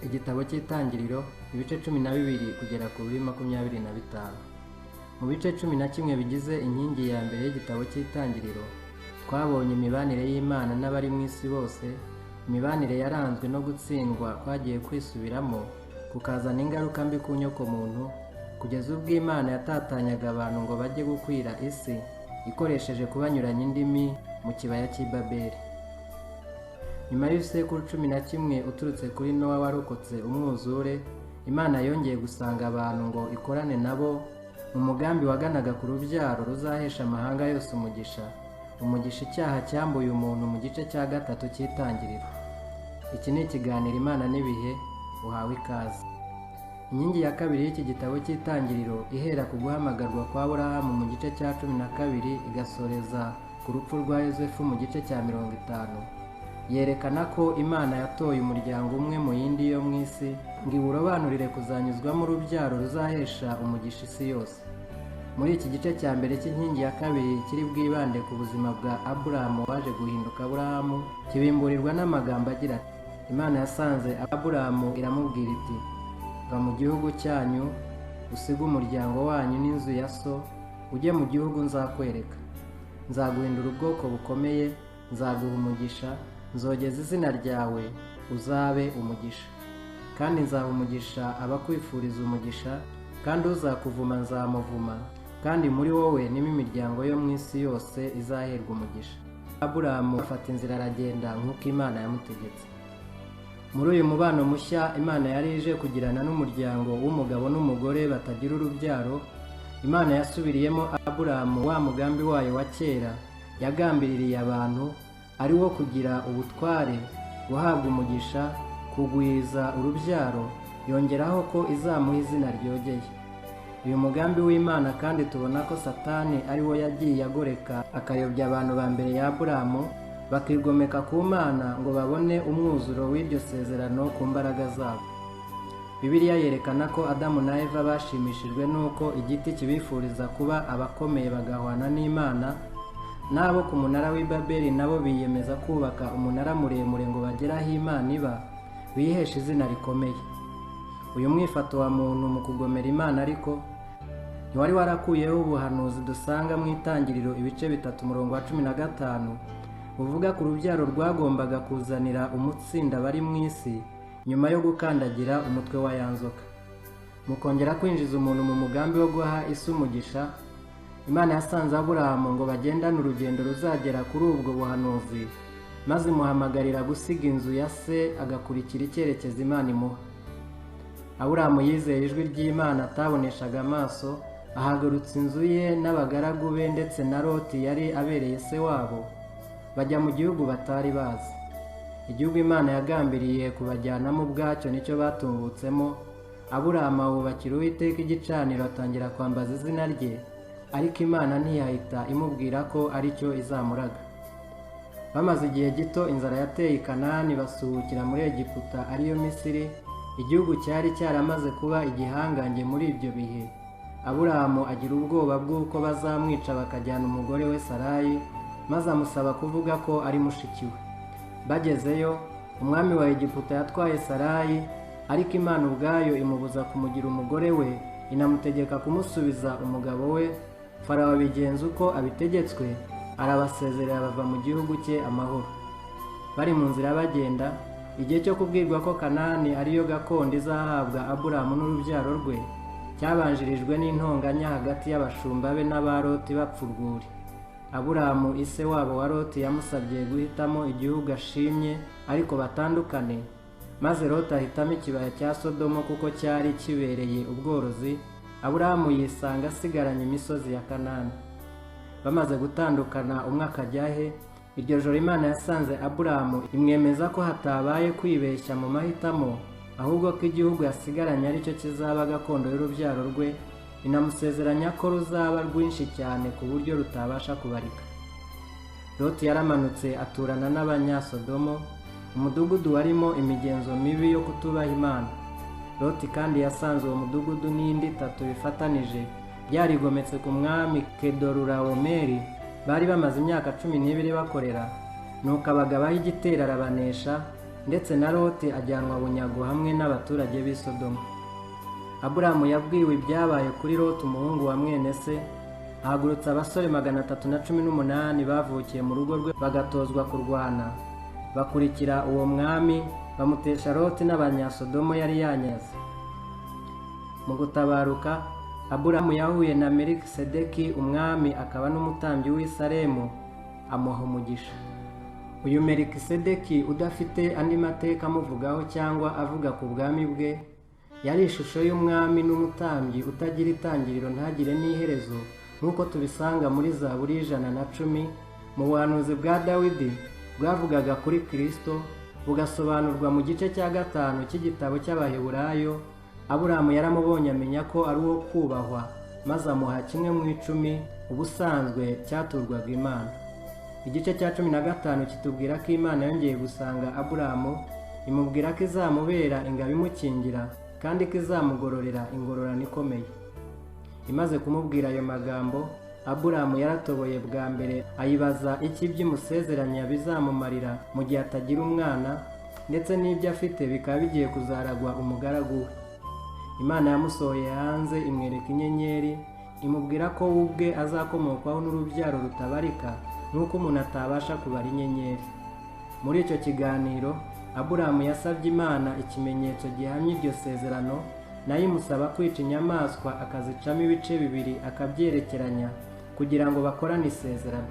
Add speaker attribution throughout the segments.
Speaker 1: Igitabo cy'Itangiriro, ibice 12 kugera kuri 25. Mu bice 11 bigize inkingi ya mbere y'igitabo cy'Itangiriro, twabonye imibanire y'Imana n'abari mu isi bose, imibanire yaranzwe no gutsindwa kwagiye kwisubiramo, kukazana ingaruka mbi ku nyokomuntu, kugeza ubwo Imana yatatanyaga abantu ngo bajye gukwira isi, ikoresheje kubanyuranya indimi mu kibaya cy'i Babeli. Nyuma y'ibisekuru 11 uturutse kuri Nowa warokotse umwuzure, Imana yongeye gusanga abantu ngo ikorane nabo mu mugambi waganaga ku rubyaro ruzahesha amahanga yose umugisha, umugisha icyaha cyambuye umuntu mu gice cya gatatu cy'Itangiriro. Iki ni ikiganiro Imana n'ibihe, uhawe ikaze. Inkingi ya kabiri y'iki gitabo cy'Itangiriro ihera ku guhamagarwa kwa Aburahamu mu gice cya 12 igasoreza ku rupfu rwa Yozefu mu gice cya 50. Yerekana ko Imana yatoye umuryango umwe mu yindi yo mu isi ngo iwurobanurire kuzanyuzwamo urubyaro ruzahesha umugisha isi yose. Muri iki gice cya mbere cy'inkingi ya kabiri kiri bwibande ku buzima bwa Aburamu waje guhinduka Aburahamu, kibimburirwa n'amagambo agira ati: Imana yasanze Aburamu iramubwira iti: Va mu gihugu cyanyu, usige umuryango wanyu n'inzu ya so, ujye mu gihugu nzakwereka. Nzaguhindura ubwoko bukomeye, nzaguha umugisha, nzogeza izina ryawe, uzabe umugisha. Kandi nzaha umugisha abakwifuriza umugisha, kandi uzakuvuma nzamuvuma, kandi muri wowe nimo imiryango yo mu isi yose izaherwa umugisha. Aburamu afata inzira aragenda nk'uko Imana yamutegetse. Muri uyu mubano mushya Imana yari ije kugirana n'umuryango w'umugabo n'umugore batagira urubyaro, Imana yasubiriyemo Aburamu wa mugambi wayo wa kera yagambiririye abantu, ari wo kugira ubutware, guhabwa umugisha, kugwiza urubyaro, yongeraho ko izamuha izina ryogeye. Uyu mugambi w'Imana kandi tubona ko Satani ari wo yagiye agoreka akayobya abantu ba mbere ya Aburamu, bakigomeka ku Mana ngo babone umwuzuro w'iryo sezerano ku mbaraga zabo. Bibiliya yerekana ko Adamu na Eva bashimishijwe n'uko igiti kibifuriza kuba abakomeye bagahwana n'Imana, n'abo ku munara w'i Babeli nabo biyemeza kubaka umunara muremure ngo bagere aho Imana iba, biheshe izina rikomeye. Uyu mwifato wa muntu mu kugomera Imana ariko ntiwari warakuyeho ubuhanuzi dusanga mu Itangiriro ibice 3 umurongo wa 15, buvuga ku rubyaro rwagombaga kuzanira umutsinda abari mu isi nyuma yo gukandagira umutwe wa ya nzoka. Mu kongera kwinjiza umuntu mu mugambi wo guha isi umugisha, Imana yasanze Aburahamu ngo bagendane urugendo ruzagera kuri ubwo buhanuzi, maze imuhamagarira gusiga inzu ya se agakurikira icyerekezo Imana imuha. Aburahamu yizeye ijwi ry'Imana ataboneshaga amaso, ahagurutsa inzu ye n'abagaragu be ndetse na Loti yari abereye se wabo, bajya mu gihugu batari bazi. Igihugu Imana yagambiriye kubajyanamo ubwacyo nicyo batungutsemo. Aburahamu awubakira Uwiteka igicaniro atangira kwambaza izina rye, ariko Imana ntiyahita imubwira ko aricyo izamuraga. Bamaze igihe gito inzara yateye i Kanani basuhukira muri Egiputa ariyo Misiri, igihugu cyari cyaramaze kuba igihangange muri ibyo bihe. Aburahamu agira ubwoba bw'uko bazamwica bakajyana umugore we Sarayi, maze amusaba kuvuga ko ari mushiki we. Bagezeyo, umwami wa Egiputa yatwaye Sarayi, ariko Imana ubwayo imubuza kumugira umugore we, inamutegeka kumusubiza umugabo we. Farawo abigenza uko abitegetswe, arabasezerera bava mu gihugu cye amahoro. Bari mu nzira bagenda, igihe cyo kubwirwa ko Kanani ariyo gakondo izahabwa Aburahamu n'urubyaro rwe, cyabanjirijwe n'intonganya hagati y'abashumba be n'aba Loti bapfa urwuri. Aburahamu ise wabo wa Loti yamusabye guhitamo igihugu ashimye ariko batandukane, maze Loti ahitamo ikibaya cya Sodomo kuko cyari kibereye ubworozi. Aburahamu yisanga asigaranye imisozi ya Kanani. Bamaze gutandukana umwe akajya he, iryo joro Imana yasanze Aburahamu imwemeza ko hatabaye kwibeshya mu mahitamo, ahubwo ko igihugu yasigaranye aricyo kizaba gakondo y'urubyaro rwe, inamusezeranya ko ruzaba rwinshi cyane ku buryo rutabasha kubarika. Loti yaramanutse aturana n'Abanyasodomo, umudugudu warimo imigenzo mibi yo kutubaha Imana. Loti kandi yasanze uwo mudugudu n'indi itatu bifatanije byarigometse ku mwami Kedorulawomeri bari bamaze imyaka 12 bakorera, nuko abagabaho igitero arabanesha, ndetse na Loti ajyanwa bunyago hamwe n'abaturage b'i Sodomu. Aburahamu yabwiwe ibyabaye kuri Loti umuhungu wa mwene se, ahagurutsa abasore 318 bavukiye mu rugo rwe bagatozwa kurwana, bakurikira uwo mwami bamutesha Loti n'abanyasodomu yari yanyaze. Mu gutabaruka, Aburahamu yahuye na Melikisedeki umwami akaba n'umutambyi w'i Salemu, amuha umugisha. Uyu Melikisedeki udafite andi mateka amuvugaho cyangwa avuga ku bwami bwe, yari ishusho y'umwami n'umutambyi utagira itangiriro ntagire n'iherezo, nk'uko tubisanga muri Zaburi 110, mu buhanuzi bwa Dawidi bwavugaga kuri Kristo, bugasobanurwa mu gice cya 5 cy'igitabo cy'Abaheburayo. Aburahamu yaramubonye amenya ko ari uwo kubahwa, maze amuha kimwe mu 10 ubusanzwe cyaturwaga Imana. Igice cya 15 kitubwira ko Imana yongeye gusanga Aburahamu, imubwira ko izamubera ingabo imukingira kandi ko izamugororera ingororano ikomeye. Imaze kumubwira ayo magambo, Aburahamu yaratoboye bwa mbere ayibaza icyo iby'imusezeranya bizamumarira mu gihe atagira umwana, ndetse n'ibyo afite bikaba bigiye kuzaragwa umugaragu we. Imana yamusohoye hanze imwereka inyenyeri, imubwira ko we ubwe azakomokwaho n'urubyaro rutabarika nk'uko umuntu atabasha kubara inyenyeri. Muri icyo kiganiro, Aburahamu yasabye Imana ikimenyetso gihamya iryo sezerano, nayo imusaba kwica inyamaswa akazicamo ibice bibiri akabyerekeranya kugira ngo bakorane isezerano.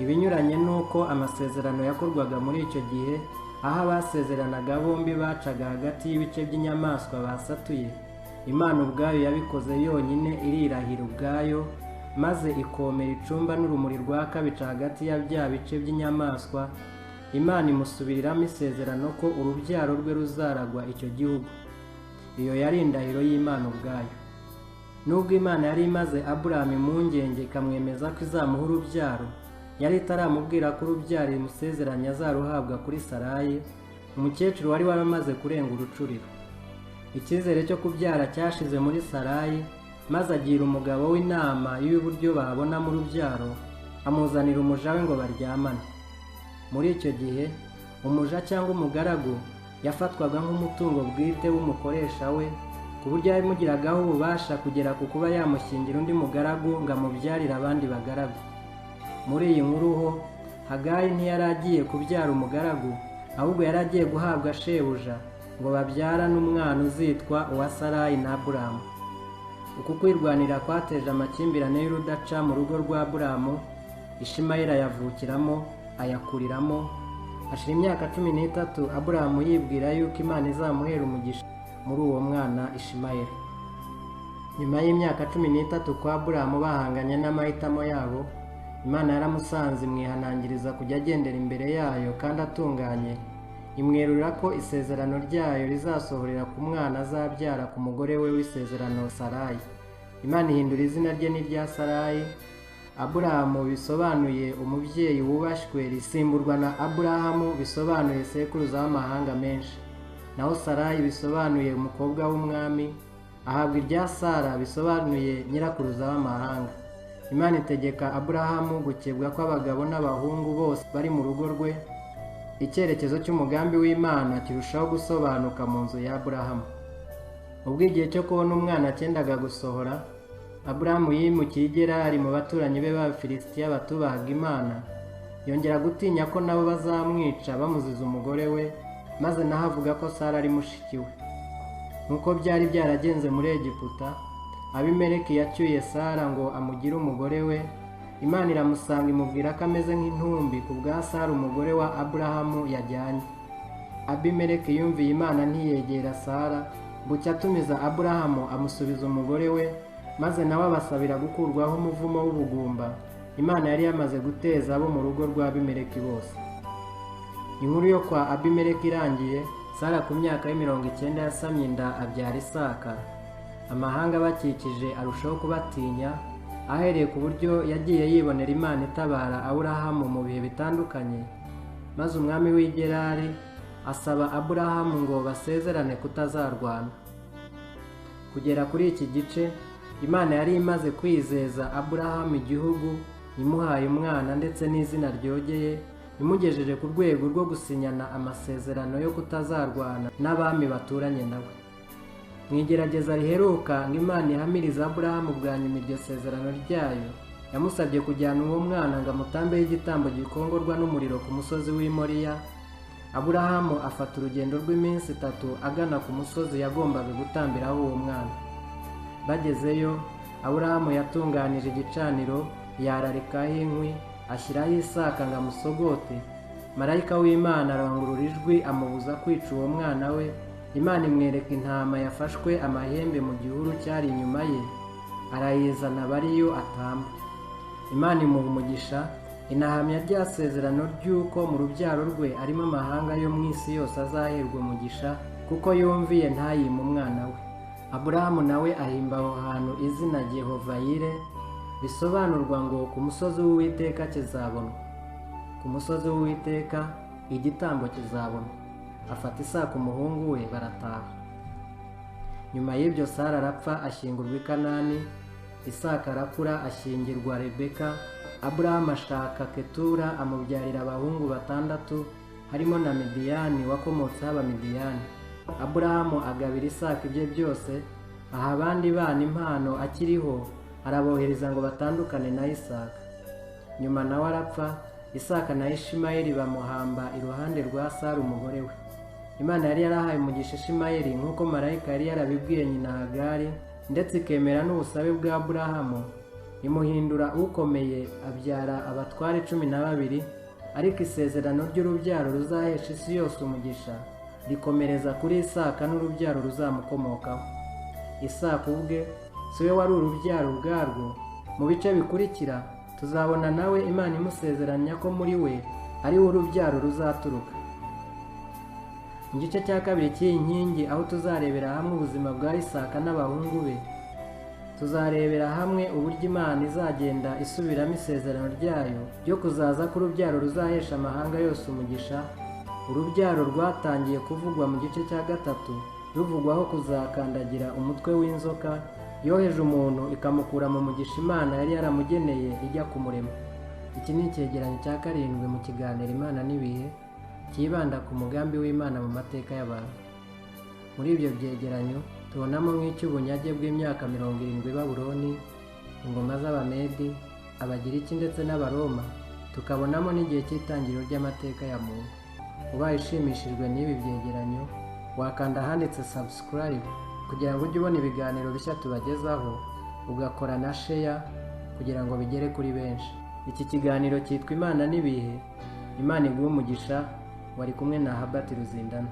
Speaker 1: Ibinyuranye n'uko amasezerano yakorwaga muri icyo gihe, aho abasezeranaga bombi bacaga hagati y'ibice by'inyamaswa basatuye, Imana ubwayo yabikoze yonyine irirahira ubwayo, maze ikomera icumba n'urumuri rwaka bica hagati ya bya bice by'inyamaswa. Imana imusubiriramo isezerano ko urubyaro rwe ruzaragwa icyo gihugu. Iyo yari indahiro y'Imana ubwayo. Nubwo Imana yari imaze Aburahamu impungenge ikamwemeza ko izamuha urubyaro, yari itaramubwira ko urubyaro imusezeranya azaruhabwa kuri Sarayi, umukecuru wari waramaze kurenga urucuriro. Icyizere cyo kubyara cyashize muri Sarayi, maze agira umugabo w'inama y'uburyo babonamo urubyaro, amuzanira umuja we ngo baryamane. Muri icyo gihe, umuja cyangwa umugaragu yafatwaga nk'umutungo bwite w'umukoresha we, ku buryo yamugiragaho ububasha kugera ku kuba yamushyingira undi mugaragu ngo amubyarire abandi bagaragu. Muri iyi nkuru ho, Hagayi ntiyari agiye kubyara umugaragu, ahubwo yari agiye guhabwa shebuja ngo babyarane umwana uzitwa uwa Sarayi na Aburahamu. Uku kwirwanira kwateje amakimbirane y'urudaca mu rugo rwa Aburahamu. Ishimayeli ayavukiramo, ayakuriramo. Hashira imyaka 13 Aburahamu yibwira yuko Imana izamuhera umugisha muri uwo mwana Ishimayeli. Nyuma y'imyaka 13 kwa Aburahamu bahanganye n'amahitamo yabo, Imana yaramusanze imwihanangiriza kujya agendera imbere yayo kandi atunganye, imwerurira ko isezerano ryayo rizasohorera ku mwana azabyara ku mugore we w'isezerano Sarayi. Imana ihindura izina rye n'irya Sarayi. Aburahamu bisobanuye umubyeyi wubashywe risimburwa na Aburahamu bisobanuye sekuruza w'amahanga menshi. Naho Sarayi bisobanuye umukobwa w'umwami, ahabwa irya Sara bisobanuye nyirakuruza w'amahanga. Imana itegeka Aburahamu gukebwa kw'abagabo n'abahungu bose bari mu rugo rwe. Icyerekezo cy'umugambi w'Imana kirushaho gusobanuka mu nzu ya Aburahamu. Ubwo igihe cyo kubona umwana cyendaga gusohora, Aburahamu yimukiye i Gerari mu baturanyi be b'Abafilisitiya batubahaga Imana, yongera gutinya ko nabo bazamwica bamuziza umugore we, maze naho avuga ko Sara ari mushiki we. Nk'uko byari byaragenze muri Egiputa, Abimeleki yacyuye Sara ngo amugire umugore we. Imana iramusanga imubwira ko ameze nk'intumbi ku bwa Sara umugore wa Aburahamu yajyanye. Abimeleki yumviye Imana ntiyegera Sara, bucya atumiza Aburahamu amusubiza umugore we, maze nawe abasabira gukurwaho umuvumo w'ubugumba Imana yari yamaze guteza abo mu rugo rwa Abimeleki bose. Inkuru yo kwa Abimeleki irangiye, Sara ku myaka ye 90 yasamye inda abyara Isaka. Amahanga abakikije arushaho kubatinya, ahereye ku buryo yagiye yibonera Imana itabara Aburahamu mu bihe bitandukanye, maze umwami w'i Gerari asaba Aburahamu ngo basezerane kutazarwana. Kugera kuri iki gice, Imana yari imaze kwizeza Aburahamu igihugu, imuhaye umwana ndetse n'izina ryogeye, Imugejeje ku rwego rwo gusinyana amasezerano yo kutazarwana n'abami baturanye nawe. Mu igerageza riheruka ngo Imana ihamirize Aburahamu bwa nyuma iryo sezerano ryayo, yamusabye kujyana uwo mwana ngo amutambeho igitambo gikongorwa n'umuriro ku musozi w'i Moriya. Aburahamu afata urugendo rw'iminsi 3 agana ku musozi yagombaga gutambiraho uwo mwana. Bagezeyo, Aburahamu yatunganije igicaniro, yararikaho inkwi, ashyiraho Isaka ngo amusogote. Marayika w'Imana arangurura ijwi amubuza kwica uwo mwana we. Imana imwereka intama yafashwe amahembe mu gihuru cyari inyuma ye, arayizana aba ariyo atamba. Imana imuha umugisha, inahamya rya sezerano ry'uko mu rubyaro rwe arimo amahanga yo mu isi yose azaherwa umugisha, kuko yumviye ntayime umwana we. Aburahamu nawe ahimba aho hantu izina Jehovayire, bisobanurwa ngo ku musozi w'Uwiteka kizabonwa. Ku musozi w'Uwiteka igitambo kizabonwa. Afata Isaka umuhungu we barataha. Nyuma y'ibyo Sara arapfa ashyingurwa i Kanani. Isaka arakura ashyingirwa Rebeka. Aburahamu ashaka Ketura amubyarira abahungu 6, harimo na Midiyani wakomotseho Abamidiyani. Aburahamu agabira Isaka ibye byose, aha abandi bana impano akiriho, arabohereza ngo batandukane na Isaka. Nyuma nawe arapfa, Isaka na Ishimayeli bamuhamba iruhande rwa Sara umugore we. Imana yari yarahaye umugisha Ishimayeli nk'uko marayika yari yarabibwiye nyina Hagari, ndetse ikemera n'ubusabe bwa Aburahamu, imuhindura ukomeye, abyara abatware 12. Ariko isezerano ry'urubyaro ruzahesha isi yose umugisha rikomereza kuri Isaka n'urubyaro ruzamukomokaho. Isaka ubwe si we wari urubyaro ubwarwo. Mu bice bikurikira tuzabona nawe Imana imusezeranya ko muri we ari we urubyaro ruzaturuka. Mu gice cya kabiri cy'iyi nkingi, aho tuzarebera hamwe ubuzima bwa Isaka n'abahungu be, tuzarebera hamwe uburyo Imana izagenda isubiramo isezerano ryayo ryo kuzaza k'urubyaro ruzahesha amahanga yose umugisha, urubyaro rwatangiye kuvugwa mu gice cya 3, ruvugwaho kuzakandagira umutwe w'inzoka yoheje umuntu ikamukura mu mugisha Imana yari yaramugeneye ijya kumurema. Iki ni icyegeranyo cya 7 mu kiganiro Imana n'ibihe, cyibanda ku mugambi w'Imana mu mateka y'abantu. Muri ibyo byegeranyo tubonamo nk'icy'ubunyage bw'imyaka 70 i Babuloni, ingoma z'Abamedi, Abagiriki ndetse n'Abaroma, tukabonamo n'igihe cy'itangiriro ry'amateka ya muntu. Ubaye ushimishijwe n'ibi byegeranyo, wakanda ahanditse subscribe kugira ngo ujye ubona ibiganiro bishya tubagezaho, ugakora na share kugira ngo bigere kuri benshi. Iki kiganiro cyitwa Imana n'ibihe. Imana iguhe umugisha. Wari kumwe na Habati Ruzindana.